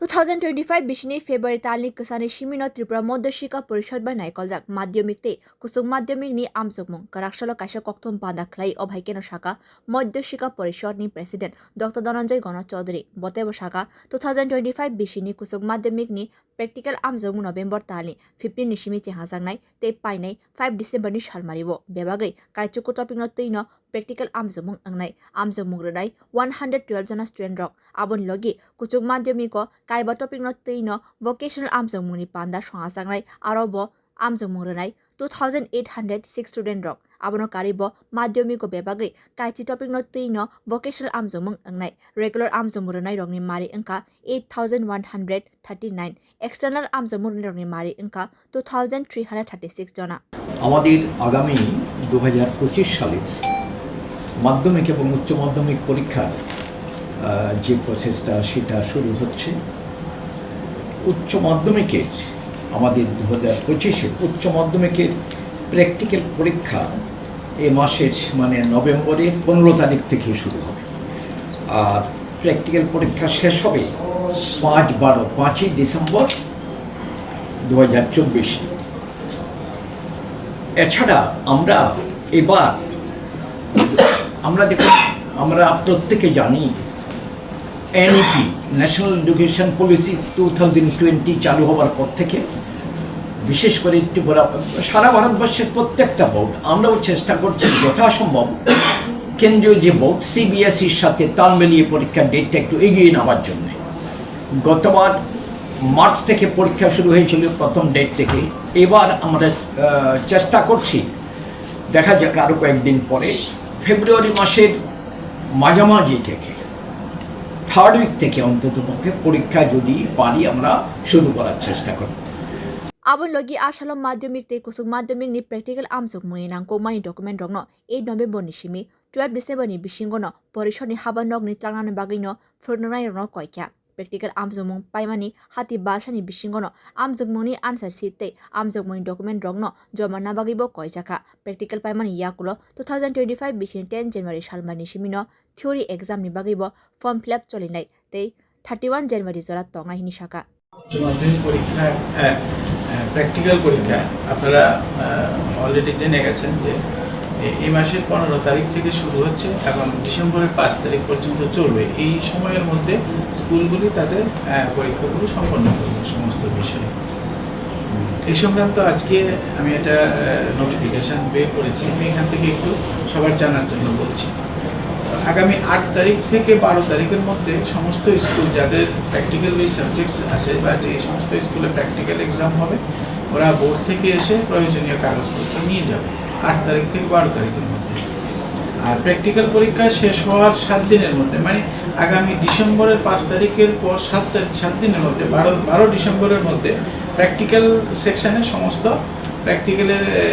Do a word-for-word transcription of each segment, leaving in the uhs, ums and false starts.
Two thousand twenty-five bisini February talni kwsani simino Tripura Madhya Shikha Porishad bai naikoljak madhyamik tei kuchuk madhyamik ni amjokmung kwraksalo kaisa kokthum panda khlai o hai kheno saka Madhya Shikha Porishad ni President Doctor Dhananjay Gana Chaudhary. Botebo saka two thousand twenty-five bisini kuchuk madhyamik ni practical amjokmung November talni fifteen ni simi chehajaknai tei painai five December ni salmario bebagwi kaichuku topic no twino practical amjokmung wngnai. Amjokmung rwnai one hundred twelve jona student rok. Aboni logi kuchuk madhyamik o kaiba topic no twino vocational amjokmung ni panda songajak nai, aro bo amjokmung rwnai two thousand eight hundred six student rok. Abono karwi bo madhyamik o bebagwi kaichi topic no twino vocational amjokmung wngnai. Regular amjokmung rwnai rokni mari wngkha eight thousand one hundred thirty-nine, external amjokmung rwnai rokni mari wngkha two thousand three hundred thirty-six jona. আমাদের আগামী দু হাজার পঁচিশ সালের মাধ্যমিক এবং উচ্চ মাধ্যমিক পরীক্ষার, আহ, যে প্রসেসটা, সেটা শুরু হচ্ছে। উচ্চ মাধ্যমিকের, আমাদের দু হাজার পঁচিশের উচ্চ মাধ্যমিকের প্র্যাকটিক্যাল পরীক্ষা এ মাসের, মানে, নভেম্বরের পনেরো তারিখ থেকে শুরু হবে। আর প্র্যাকটিক্যাল পরীক্ষা শেষ হবে পাঁচ বারো, পাঁচই ডিসেম্বর দু হাজার চব্বিশ। এছাড়া আমরা এবার, আমরা দেখুন, আমরা প্রত্যেকে জানি, NEP, national education policy two thousand twenty চালু হওয়ার পর থেকে বিশেষ করে ত্রিপুরা, সারা ভারতবর্ষের প্রত্যেকটা বোর্ড, আমরাও চেষ্টা করছি যথাসম্ভব কেন্দ্রীয় যে বোর্ড সিবিএসইর সাথে তাল মিলিয়ে পরীক্ষার ডেটটা একটু এগিয়ে নেওয়ার জন্য। গতবার মার্চ থেকে পরীক্ষা শুরু হয়েছিল প্রথম ডেট থেকে, এবার আমরা, আহ, চেষ্টা করছি, দেখা যাক আরও কয়েকদিন পরে ফেব্রুয়ারি মাসের মাঝামাঝি থেকে, থার্ড উইক থেকে অন্তত পক্ষে পরীক্ষা যদি পারি আমরা শুরু করার চেষ্টা করব। Aboni logi a salo madhyamik tei kuchuk madhyamik ni practical amjokmung ni nangkukmani document rokno eight November ni simi twelve December ni bisingo no porishod ni haba nok ni twlangnani bagwi no phwrwngnai rokno koi kha. Practical amjokmung paimani hati balsa ni bisingo no amjokmung ni answer sheet tei amjokmung ni document rokno joma na bagwi bo koi jakha. Practical paimani yakulo two thousand twenty-five bisini ten January salmani simi no theory exam ni bagwi bo form fill up cholinai tei thirty-one January jora tongnai hini saka. উচ্চ মাধ্যমিক পরীক্ষা, আহ, আহ, প্র্যাকটিক্যাল পরীক্ষা আপনারা, আহ, অলরেডি জেনে গেছেন যে এ-, এই মাসের পনেরো তারিখ থেকে শুরু হচ্ছে এবং ডিসেম্বরের পাঁচ তারিখ পর্যন্ত চলবে। এই সময়ের মধ্যে স্কুলগুলি তাদের, আহ, পরীক্ষাগুলো সম্পন্ন করবে সমস্ত বিষয়ে। এই সংক্রান্ত আজকে আমি একটা, আহ, নোটিফিকেশন বের করেছি, আমি এখান থেকে একটু সবার জানার জন্য বলছি। আগামী আট তারিখ থেকে বারো তারিখের মধ্যে সমস্ত স্কুল যাদের প্র্যাকটিক্যাল বেস সাবজেক্টস আছে বা যে সমস্ত স্কুলে প্র্যাকটিক্যাল এক্সাম হবে, ওরা বোর্ড থেকে এসে প্রয়োজনীয় কাগজপত্র নিয়ে যাবে আট তারিখ থেকে বারো তারিখের মধ্যে। আর প্র্যাকটিক্যাল পরীক্ষা শেষ হওয়ার সাত দিনের মধ্যে, মানে আগামী ডিসেম্বরের পাঁচ তারিখের পর সাত তারিখ, সাত দিনের মধ্যে, বারো, বারো ডিসেম্বরের মধ্যে প্র্যাকটিক্যাল সেকশনে সমস্ত প্র্যাকটিক্যালের, এ,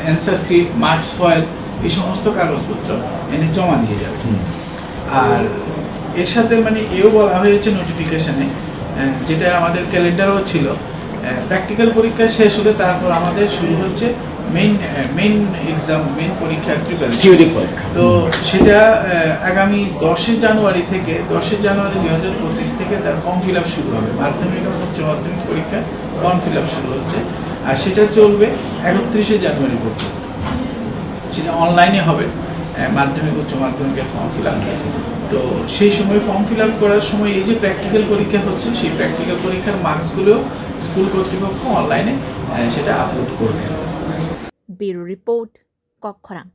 অ্যান্সার স্ক্রিপ্ট, মার্কস ফয়েল, এই সমস্ত কাগজপত্র এনে জমা দিয়ে যাবে। আর এর সাথে মানে এও বলা হয়েছে নোটিফিকেশনে, এ, যেটা আমাদের ক্যালেন্ডারেও ছিল, এ, প্র্যাকটিক্যাল পরীক্ষা শেষ হলে তারপর আমাদের শুরু হচ্ছে মেইন, এ, মেইন এক্সাম, মেইন পরীক্ষার প্রিপারেশন। থিওরি পরীক্ষা। তো সেটা, এ, আগামী দশই জানুয়ারি থেকে, দশই জানুয়ারি দুই হাজার পঁচিশ থেকে তার ফর্ম ফিল আপ শুরু হবে। মাধ্যমিক এবং উচ্চ মাধ্যমিক পরীক্ষার ফর্ম ফিল আপ শুরু হচ্ছে, আর সেটা চলবে একত্রিশে জানুয়ারি পর্যন্ত। সেটা অনলাইনে হবে, আহ, মাধ্যমিক, উচ্চ মাধ্যমিকের ফর্ম ফিল আপ। তো সেই সময় ফর্ম ফিল আপ করার সময় এই যে প্র্যাকটিক্যাল পরীক্ষা হচ্ছে, সেই প্র্যাকটিক্যাল পরীক্ষার মার্কসগুলো স্কুল কর্তৃপক্ষ অনলাইনে, আহ, সেটা আপলোড করবে। Bureau Report, Kokkhorang.